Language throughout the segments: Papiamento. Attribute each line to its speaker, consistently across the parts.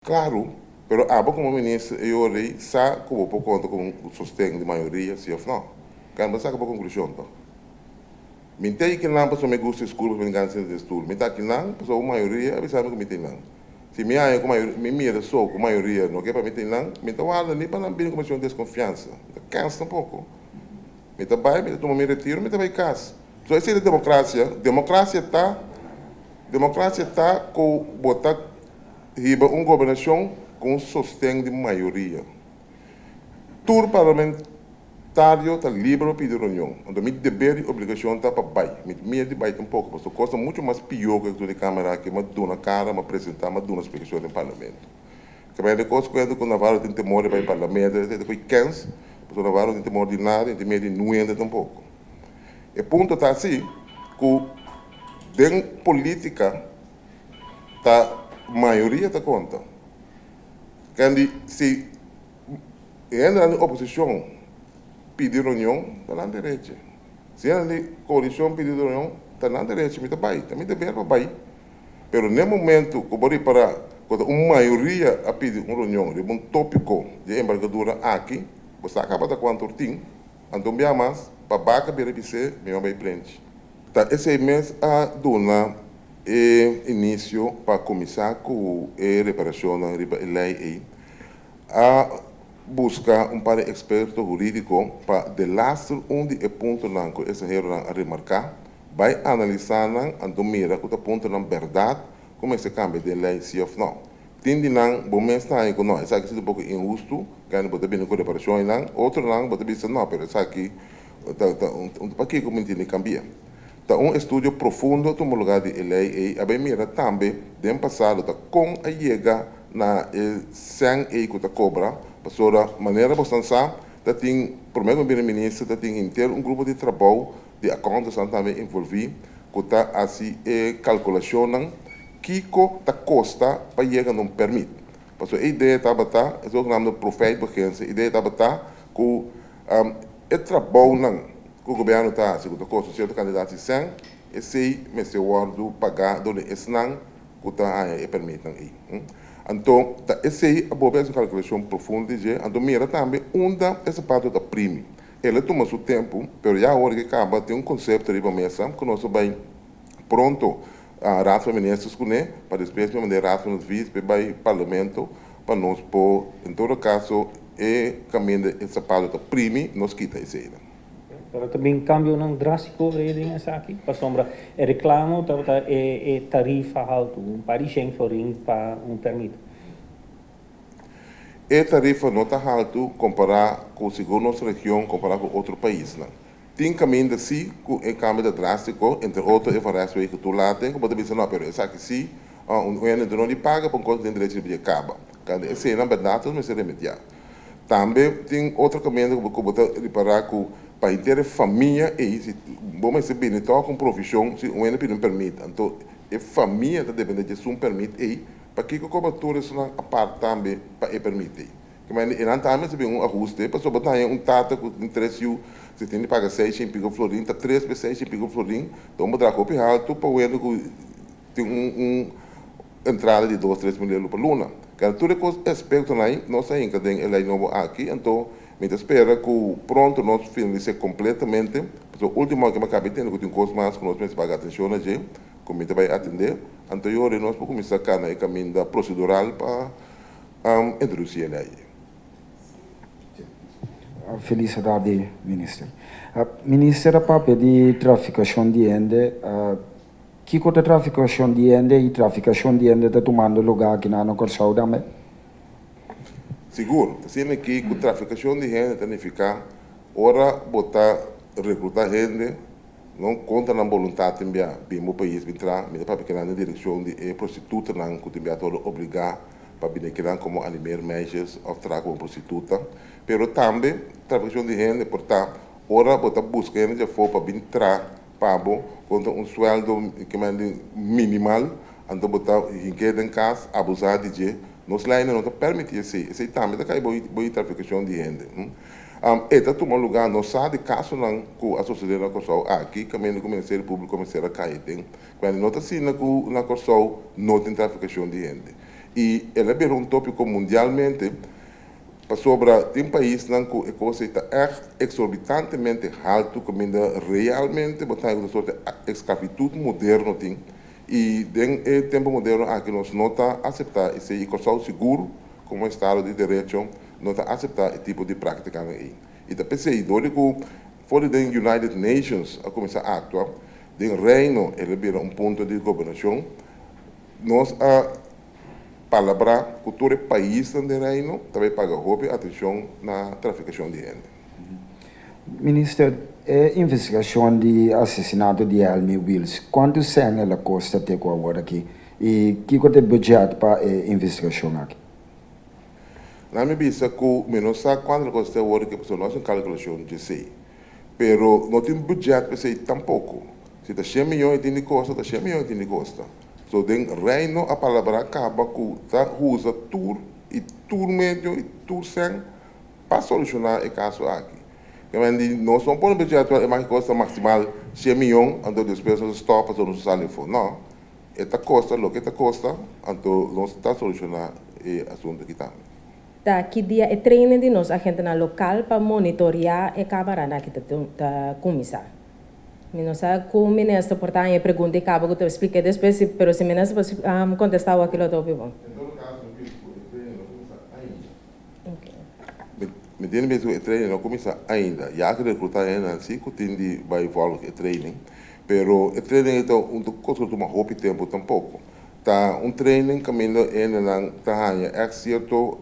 Speaker 1: Klaru, pero abo komo minister e ora ei sa ku bo por konta ku un sosten di mayoria, si òf nò? Kan bo saka bo konklushon to? Mi ta akinan pasobra mi gusta e skul, pasobra mi gana sinta den stul. Mi ta akinan pasobra un mayoria a bisa mi ku mi ta einan. Si mi haña ku mayoria, mi mira so ku mayoria no ke pa mi ta einan, mi ta warda ni pa nan bini ku mocion di deskonfiansa. Mi ta kèns tampoko. Mi ta bai, mi ta tuma mi retiro, mi ta bai kas. So esei ta demokrasia. Demokrasia ta, demokrasia ta ku bo ta hiba un gobernashon ku un sosten di mayoria. Tur parlamentario ta liber pa pidi reunion. Anto mi deber i obligashon ta pa bai. Mi miedu di bai tampoko, pasobra kos ta muchu mas pió ku e di kamera aki. Mi a duna kara, mi a presentá, mi a duna splikashon den parlamento. Kaminda di kos kuenta ku Navarro tin temor di bai parlamento, esei ta koe kens, pasobra Navarro no tin temor di nada i no tin miedu di nuende tampoko. E punto ta asi ku den politika ta mayoria ta konta. Kendi si e hendenan di oposishon pidi reunion ta nan derechi. Si hendenan di koalishon pidi reunion ta nan derechi. Mi ta bai, ta mi deber pa bai. Pero n'e momento ku bo ripará ku ta un mayoria a pidi un reunion riba un tópiko di e embargadura aki, bo sa kaba ta kuantu or tin. Anto un bia mas, pa baka bira bis'é, mi a bai plenchi. Ta esei mes a duna e inisio pa kuminsá ku e reparashonnan riba e lei ei. A buska un par di eksperto hurídiko pa delaster un di e puntonan ku e estranheronan a remarká, bai analisá nan anto mira ku ta puntonan bèrdat ku mester kambia den lei sí òf nò. Tin di nan bo mes ta haña ku nò, esaki si ta un poko inhustu, kende bo ta bini ku reparashon einan, otronan bo ta bisa nò, pero esaki Ta ta un pakiko mi tene kambia. Ta un estudio profundo a tuma lugar di e lei ei a bai mira tambe den pasado ta kon a yega na e sèn ei ku ta kobra, pasobra manera bosan sa ta tin prome ku mi bira minister ta tin henter un grupo di trabou di accountants tambe envolvi ku ta hasi e kalkulashonnan kiko ta kosta pa yega na un permit. Pasobra e idea tabata, e zogenaamde profijtbeginsel, e idea tabata ku E trabounan ku gobièrnu ta hasi ku ta kosta sierto kantidat di sèn, esei mester wòrdu pagá dor di esnan ku ta haña e pèrmitnan ei. Anto ta esei a bobe hasi un kalkulashon profundo di dje, anto mira tambe unda e sapato ta primi. El a tuma su tempu, pero ya awor ke kaba tin un konsepto riba mesa ku nos a bai pronto Raad van Ministers kuné, pa despues mi mand'é Raad van Advies p'e bai Parlamento pa nos por en todo kaso e kaminda e sapato ta primi nos kita eseinan.
Speaker 2: Pero ta bin kambionan drástiko rei den esaki, pasobra e reklamo tabata e tarifa haltu, un par di shen florin pa un pèrmit.
Speaker 1: E tarifa no ta haltu kompará ku segun nos region kompará ku otro paisnan. Tin kaminda sí ku e kambio ta drástiko, entre otro e van Rijswijk tur laten ku bo ta bisa no pero esaki sí un hende no di paga pa un kos ku tin derecho riba dje kaba. Kende eseinan bèrdat nos mester remediá. Tambe tin otro kaminda ku bo ta ripará ku pa henter e famia ei si bo mester bini tòg un provishon si un hende pidi un pèrmit anto e famia ta dependé dje esun pèrmit ei pakiko koba tur esunnan apart tambe pa e pèrmit ei. Kimente e nan tambe mester bin un ahuste, pasobra bo ta haña un tata ku tin tres yu, si tin di paga seis i piko florin, ta tres be seis i piko florin, ta un bedrag hopi haltu pa wende ku tin un un entrada di dos tres mil euro pa luna. Kende tur e kos aspektonan ei nos a hinka den e lei nobo aki, anto mi ta spera ku pronto nos finalis'é kompletamente, pasobra ultimo aki mi a kaba di tende ku tin kos mas ku nos mester paga atenshon na dje, ku mi ta bai atendé, anto yori nos por kuminsá kana e kaminda prosedural pa Introduci e ley.
Speaker 3: Feliz tardi minister. Minister a papia di traficacion di hende. Kico ta traficacion di hende y traficacion di hende ta tumando lugar aki na Corsou tambe?
Speaker 1: Sigur. Asina aki cu traficacion di hende ta nifica ora bo ta recluta hende no contra nan boluntad tin bia bin bo pais bin traha. Mi ta papia kinan den direccion di e prostitutanan cu tin bia ta worde obliga pa bini kinan komo animer meisjes òf traha komo prostituta. Pero tambe trafikashon di hende por ta ora bo ta buska hende di afó pa bin traha pa bo kontra un suèldo kimente minimal, anto bo ta hink'é den kas, abusá di dje. Nos leinan no ta permití esei. Esei tambe ta kai bo di trafikashon di hende. E ta tuma lugá, nos sa di kasonan ku a sosodé na Kòrsou aki kaminda ku Ministerio Públiko mester a kai den. Kuando no ta asina ku na Kòrsou no tin trafikashon di hende. I el a bira un tópiko mundialmente pasobra tin paisnan ku e kos ei ta ègt eksorbitantemente haltu kaminda realmente bo ta haña ku ta sorte esklavitud moderno tin. I den e tempu moderno aki nos no ta aseptá esei i Kòrsou sigur komo estado di derecho no ta aseptá e tipo di práktikanan ei. I ta p'esei dor di ku for di den United Nations a kuminsá aktua, den Reino el a bira un punto di gobernashon, nos a palabrá ku tur e paisnan den Reino ta bai paga hopi atenshon na trafikashon di hende.
Speaker 3: Minister, e investigashon di asesinato di Helmi Wiels, kuantu sèn el a kosta te ku awor aki i kiko ta e budget pa e investigashon aki?
Speaker 1: Nan mi bisa ku mi no sa kuantu el a kosta te awor aki pasobra no hasi un kalkulashon djesei. Pero no tin budget pa esei tampoko. Si ta shen miyon e tin di kosta, ta shen miyon e tin di kosta. So den Reino a palabrá kaba ku ta usa tur i tur medio i tur sèn pa solushoná e kaso aki. Kemey di nos no pone budget pa e maki kosta maksimal shen miyon anto despues nos a stòp pasobra nos a sali afó. No, e ta kosta loke e ta kosta anto nos ta solushoná e asuntu aki tambe.
Speaker 4: Ta ki dia e training di nos agentenan lokal pa monitoreá e kámaranan aki ta kuminsá? Mi no sa ku minister por ta haña e pregunta i kaba ku ta splik'é despues, pero si minister por kontestá awor lo ta hopi bon.
Speaker 1: En todo kaso mi bisa ku e training no kuminsá ainda. Mi tin bisa ku e training no kuminsá ainda. Ya ku rekrutá hendenan si ku tin di bai vòlg e training, pero e training ei ta un kos ku ta tuma hopi tempu tampoko. Ta un training kaminda hendenan ta haña ègt sierto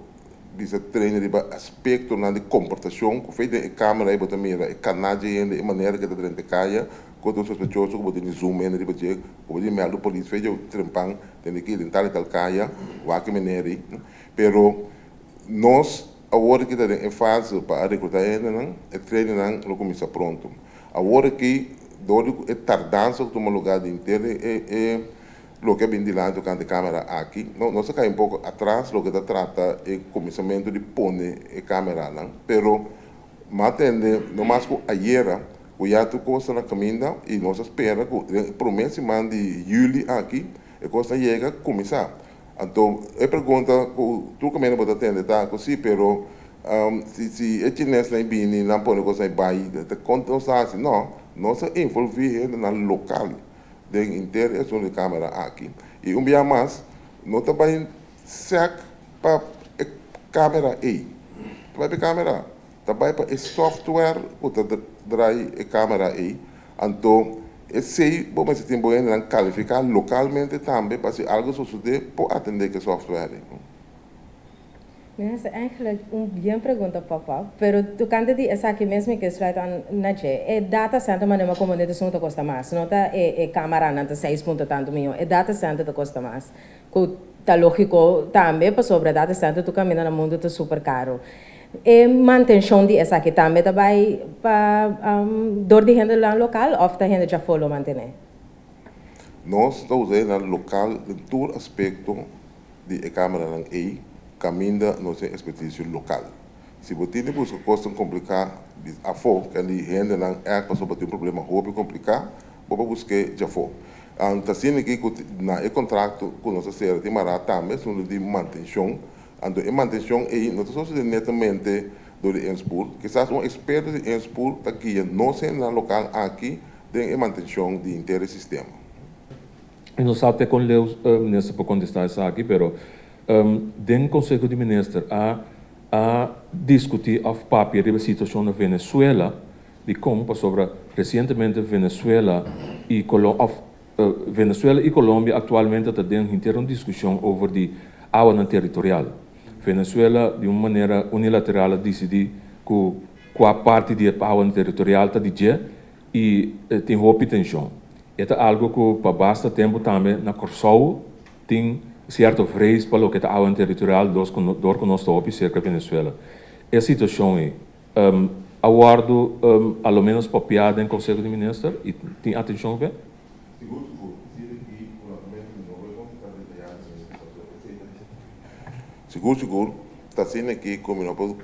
Speaker 1: bisa train riba aspektonan di komportashon ku fei den e kamera ei bo ta mira e kana dje hende, e manera ku e ta drenta e kaya, ku ta un sospechoso ku bo tin di zoom hende riba dje, ku bo tin mèldu polis fei dje trempan den di ki den tal i tal kaya, wak e manera ei. Pero nos awor aki ta den e fase pa a rekrutá hendenan, e trainingnan lo kuminsá pronto. Awor aki dor di ku e tardansa ku tuma lugá di henter e Loke a bin dilanti tokante kamera aki, no, nos a kai un poko atras loke ta trata e kuminsamentu di pone e kameranan, pero m'a tende no mas ku ayera ku ya tur kos ta na kaminda i nos a spera ku den e promé siman di yüli aki e kos ta yega kuminsá. Anto e pregunta ku tur kaminda bo ta tende ta ku si, pero si si e chinesnan ei bini nan pone kosnan ei bai, ta kon nos ta hasi? No, nos a envolví hendenan lokal. Den inter e asuntu di camera aki. Y un bia mas, no ta bay sec pa e camera ey. Ta bay pa e camera. Ta bay pa e software cu ta draai e camera ey. Anto esey bo mester tin bo hendenan califica localmente tambe pa si algo sosode por atende cu e software ey.
Speaker 4: Minister, eigenlijk un bien pregunta pop up, pero tocante di esaki mes mi ke sluit aan na dje. E data center manera mi a comprende ta esun ta costa mas, no ta e e camaranan ta seis punto tanto miyon, e data center ta costa mas, cu ta logico tambe pasobra data center tur caminda na mundo ta super caro. E mantencion di esaki tambe ta bay pa door di hendenan local of ta hende djafo lo mantene?
Speaker 1: Nos ta usa hendenan local den tur aspecto di e kameranan ei kaminda nos tin ekspertisio lokal. Si bo tin di buska kosnan kompliká di afó, ken di hendenan ègt pasobra bo tin un problema hopi kompliká, bo por busk'é djafó. Ta asina aki ku na e kontrakto ku nos a sera tin mará tambe asuntu di mantenshon. Anto e mantenshon ei no ta sosodé netamente dor di Enspoor. Kisas un eksperto di Enspoor ta guia nos hendenan lokal aki den e mantenshon di henter e sistema.
Speaker 5: Mi no sa te kon leu minister por kontestá esaki, pero den Konseho di Minister a a diskutí òf papia riba e situashon na Venezuela, dikon? Pasobra resientemente Venezuela i Colo òf Venezuela i Colombia aktualmente ta den henter un diskushon over di awanan teritorial. Venezuela di un manera unilateral a disidí ku kua parti di e awanan teritorial ta di dje i tin hopi tenshon. E ta algu ku pa basta tempu tambe na Kòrsou tin sierto vrees pa loke ta awa territorial dos ku dor ku nos ta hopi serka Venezuela. E situashon ei a wòrdu a lo ménos papiá den Konseho di Minister i tin atenshon p'e?
Speaker 1: Sigur sigur, si di ki naturalmente mi no por kontestá detayadamente pasobra esei ta Sigur sigur, ta asina ki ku mi no por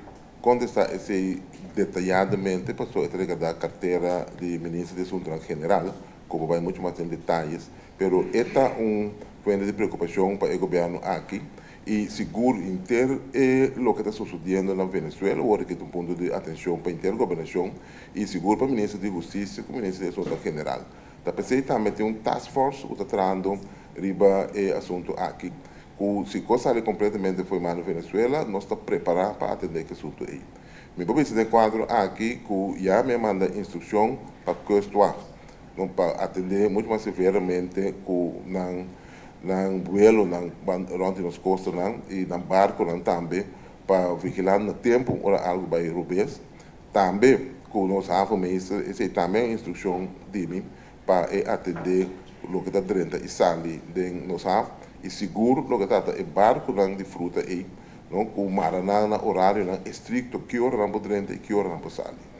Speaker 1: Kontestá esei detayadamente pasobra e ta regardá kartera di Minister di Asuntunan General, ku por bai muchu mas den detayes, pero e ta un fuente di preokupashon pa e gobièrnu aki. I sigur henter e loke ta sosodiendo na Venezuela awor ki ta un punto di atencion pa henter gobernacion y sigur pa Minister di Husticia cu Minister di Asuntonan General. Ta p'esey tambe tin un task force cu ta trahando riba e asunto aki cu si cos sali completamente fo'i mano Venezuela nos ta prepara pa atende cu asunto ey. Mi por bisa den cuadro aki cu ya mi a manda instruccion pa Kustwacht no pa atende mucho mas severamente cu nan nan buelonan rond di nos costanan y nan barconan tambe pa vigila na tempo ora algo bay robes. Tambe cu nos havenmeester esey tambe un instruccion di mi pa e atende loke ta drenta y sali den nos haf y sigur loke ta e barconan di fruta ey, no, cu mara nan na horarionan estricto ki ora nan por drenta y ki ora nan por sali.